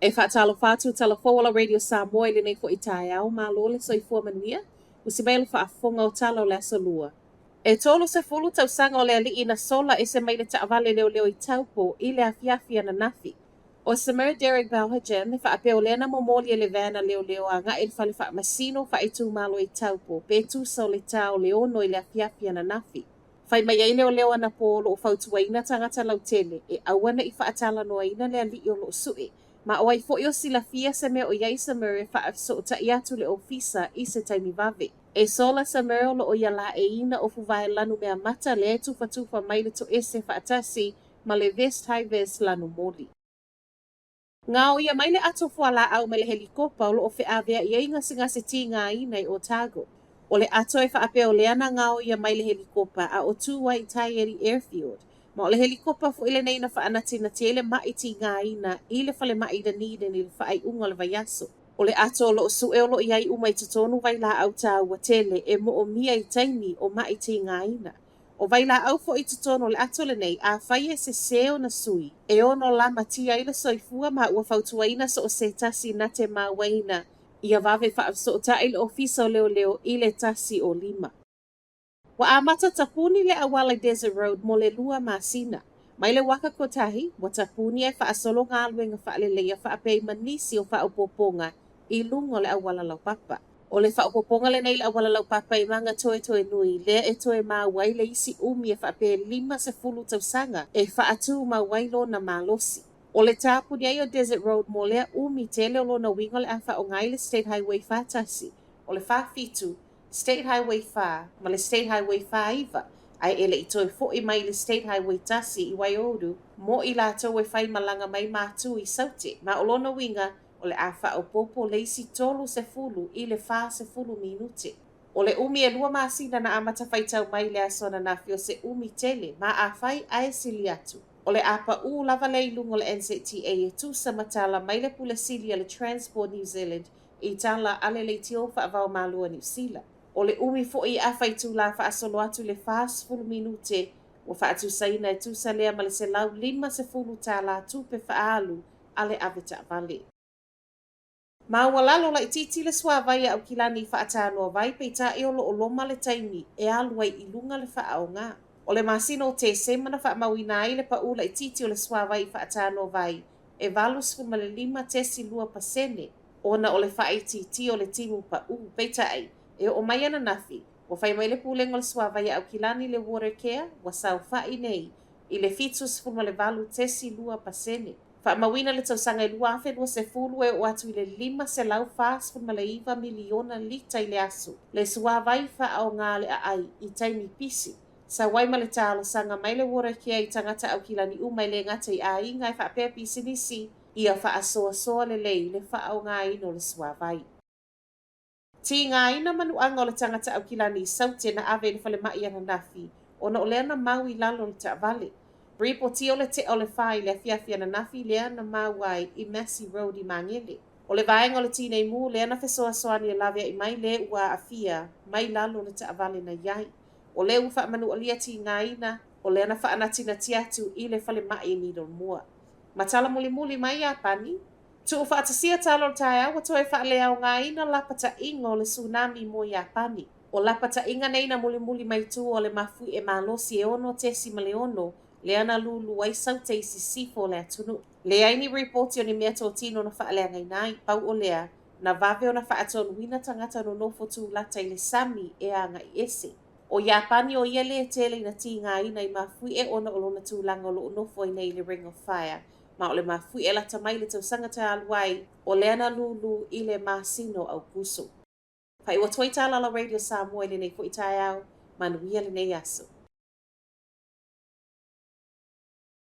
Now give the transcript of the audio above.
E faatalofa atu tala fou o la Radio Samoa i lenei foi taeao, malo le soifua manuia, usi mai le faafofoga o tala o le aso lua. E 30 tausaga o le alii na sola ese mai le taavale leoleo i Taupo i le afiafi ananafi. O Samir Derek Bauhajan e faapea o lea na momoli e le vana leoleo agaʻi i le fale faamasino faaitumalo i Taupo pe tusa o le ta o le 6 i le afiafi ananafi. Fai mai ai leoleo anapo o loo fautuaina tagata lautele e aua neʻi faatalanoaina le alii o loo suʻe. Ma o ai foi o silafia se mea o i ai Samir e faafesootaʻi atu le ofisa i se taimi vave. E sola Samir o loo ia laeiina ofuvae lanu meamata lea e tufatufa mai le toese faatasi ma le vest hi-vis lanu moli. Gaoia mai le ato fualaau mai le helikopa o loo feaveaʻi ai gasegase tigaina i Otago. O le ato e faapea o lea na gaoia mai le helikopa a o tu ai i Taieri Airfield. Ma o le helikopa foʻi lenei na faanatinati ai le maʻi tigaina i le falemaʻi Dunedin i le faaiuga o le vaiaso. O le ato o loo suʻe o loo i ai uma i totonu vailaau taua tele e moomia i taimi o maʻi tigaina. O vailaau foʻi i totonu o le ato lenei afai e sesē ona sui e ono lamatia ai le soifua ma ua fautuaina so o se tasi na te mauaina ia vave faafesootaʻi le ofisa o leoleo i le 105. Ua amata tapuni le auala i Desert Road mo le 2 masina. Mai le Waka Kotahi, ua tapuni e faasolo galuega faaleleia faapea i ma nisi o faaopoopoga i luga o le auala laupapa. O le faaopoopoga lenei i le auala laupapa i Mangatoetoenui, lea e toe maua ai le isi umi e faapea e 50 tausaga e faatumau ai lona malosi. O le tapuni ai o Desert Road mo lea umi tele o lona uiga o le a faaaoga ai le State Highway 41, o le 47, State Highway 4 ma le State Highway 49, ae e leʻi toe foʻi mai i le State Highway 1 i Waiouru mo i latou e faimalaga mai matu i Saute. Ma o lona uiga o le a faaopoopo le isi 30 i le 40 minute. O le umi e 2 masina na amata faitau mai le aso ananafi o se umi tele ma afai ae sili atu. O le a paʻū lava lea i luga o le NZTA e tusa ma tala mai le pule sili a le Transport New Zealand i tala a le leitio faavaomalo a Niu Sila. O le umi foʻi e afa itulā faasolo atu i le 40 minute ua faatusaina e tusa lea ma le $150 tupe faaalu a le avetaavale. Maualalo laitiiti le suāvai a Aukilani i Faatanoavai peitaʻi o loo loma le taimi e alu ai i luga le faaoga. O le masina o Tesema na faamauina ai le paʻū laitiiti o le suāvai i Faatanoavai e 85.2% ona o le faaitiitia o le timu paʻū. Peitaʻi, e oo mai ananafi, ua fai mai le pulega o le suāvai a Aukilani le Watercare ua saofaʻi nei i le 78.2%. Faamauina le tausaga e 2020 e oo atu i le 549 miliona lita i le aso. Le suāvai faaoga le aai i taimi pisi. Sau ai ma le talosaga mai le Watercare i tagata Aukilani uma e le gata i aiga e faapea pisinisi ia faasoasoa lelei le faaogaina o le suāvai. Tigaina manuaga o le tagata Aukilani i Saute na ave i le falemaʻi ananafi ona o lea na mau i lalo o le taavale. Ripotia o le tea o le 4 i le afiafi ananafi lea na mau ai i Massey Road i Magele. O le vaega o le tinei mu lea na fesoasoani e laveaʻi mai le ua aafia mai lalo o le taavale na iai. O lea ua faamanualia tigaina o lea na faanatinati atu i le falemaʻi i Middlemore. Ma tala mulimuli mai Iapani, tuufaatasia tala o le taeao ua toe faaleaogaina lapataʻiga o le tsunami mo Iapani. O lapataʻiga nei na mulimuli mai tua o le mafuie malosi e 6.6 lea na lūlū ai Saute i sisifo o le atunuu. Leai ni ripoti o ni meatotino na faaleagaina ai, pau o lea, na vave ona faatonuina tagata nonofo tulata i le sami e agaʻi ese. O Iapani o ia lē tele ina tigaina i mafuie ona o lona tulaga o loo nofo ai nei i le Ring of Fire. Ma o le mafuie lata mai le tausaga talu ai o lea na lūlū i le masina o Aukuso. Faaiu atu ai tala a la Radio Samoa i lenei foʻi taeao, manuia lenei aso.